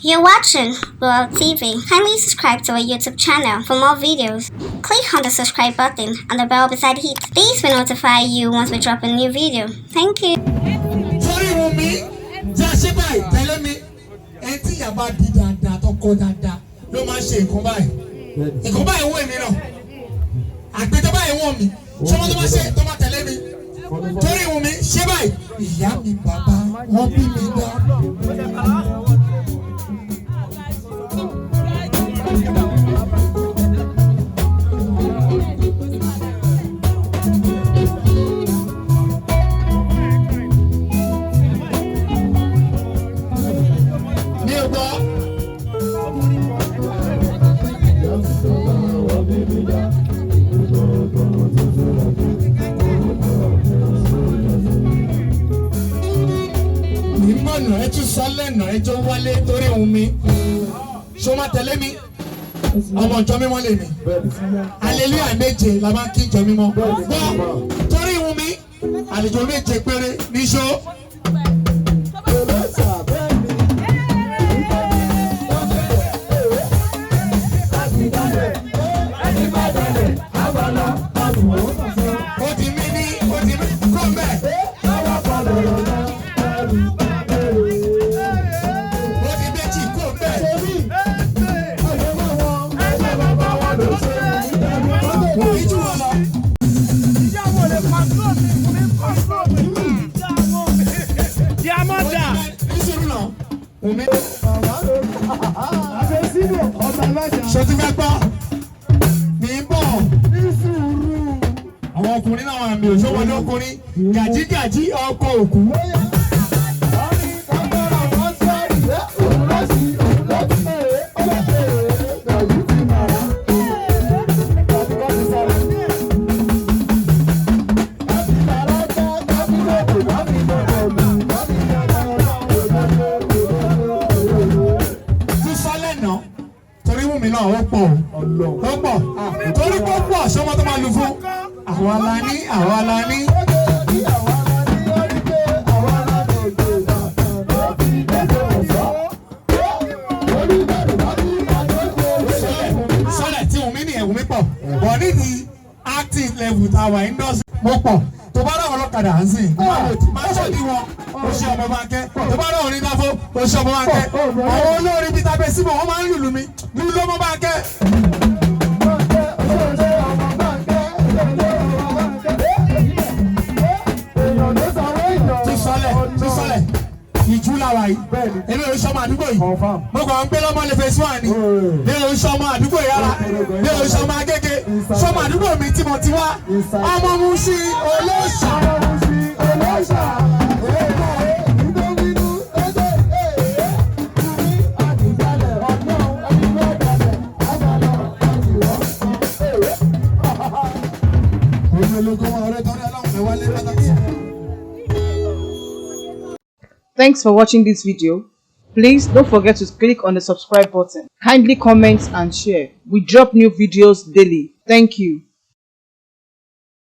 You're watching World TV. Kindly subscribe to our YouTube channel for more videos. Click on the subscribe button and the bell beside it. This will notify you once we drop a new video. Thank you. Sórí Wùnmí jẹ́ àṣẹ báyìí, tẹ̀lé mi. Ẹni tí ìyá bá di dáadáa, tó kọ́ dáadáa, ló máa ń ṣe nǹkan báyìí. Nǹkan báyìí wọ̀ èmi náà, àgbẹ̀tẹ̀ báyìí wọ̀ mí. Sọmọ tó bá ṣe tó bá tẹ̀lé mi torí Wùnmí ṣe báyìí, ìyá mi, bàbá wọn bí mi dá. Mi ò gbọ́. Mi mọ̀nà ẹ tún sọ lẹ́nà ẹ jọ wálé torí Wùnmí. Ṣó máa tẹ̀lé mi? Ọmọ ìjọ mímọ́ lè mi. Hallelujah méje la máa ń kí ìjọ mímọ́. Gbọ́, torí Wùnmí, àlejò méje péré níṣó. Ó di mí ní, ó di mí kó mbẹ́. Ó di méjì kó mbẹ́. Wùnmí jù wọ́n lọ. Diamanda. Nísìrú náà. Wùnmí. Ṣé ti fẹ́ gbọ́? Mi ń bọ̀. Àwọn ọkùnrin náà wà mí ò ṣọwọ́ ní ọkùnrin. Gàjígàjí ọkọ̀ òkú. Tún sọ́lẹ̀ náà. Torí Wùnmí náà ó pọ̀ o. Ó pọ̀. Torí pé ó pọ̀, ṣọmọ tó máa lu fún. Àwa la ní, àwa la ní. Sọ́lẹ̀ tí Wùnmí ní ẹ̀wùnmí pọ̀. Bọ̀ nídìí acting level tá a wà, industry mo pọ̀. Tó bá ráwọn ọlọ́kadà ń sìn, máa ṣòdì wọn, ó ṣe ọmọ bá kẹ́. Tó bá ráwọn onídàáfó, ó ṣe ọmọ bá kẹ́. Àwọn olórin bíi tàbí síbò, wọ́n máa ń lùlù mí lùlù ọmọ bá kẹ́. Tún sọlẹ̀, tún sọlẹ̀, ìjú làwà yìí. Èmi ò ń sọmọ àdúgbò yìí, mo kàn ń gbé lọ́mọ lè fèsì wà ní. Mi ò ń sọmọ àdúgbò yìí rárá, mi ò ń sọmọ Agége, sọmọ àdúgbò mi tí mo ti wá, ọmọ Mushin olóòṣà. Ojú ológun ọ̀rẹ́ torí Ọlọ́run ẹ wálé pátá. Thanks for watching this video. Please don't forget to click on the subscribe button. Kindly comment and share. We drop new videos daily. Thank you.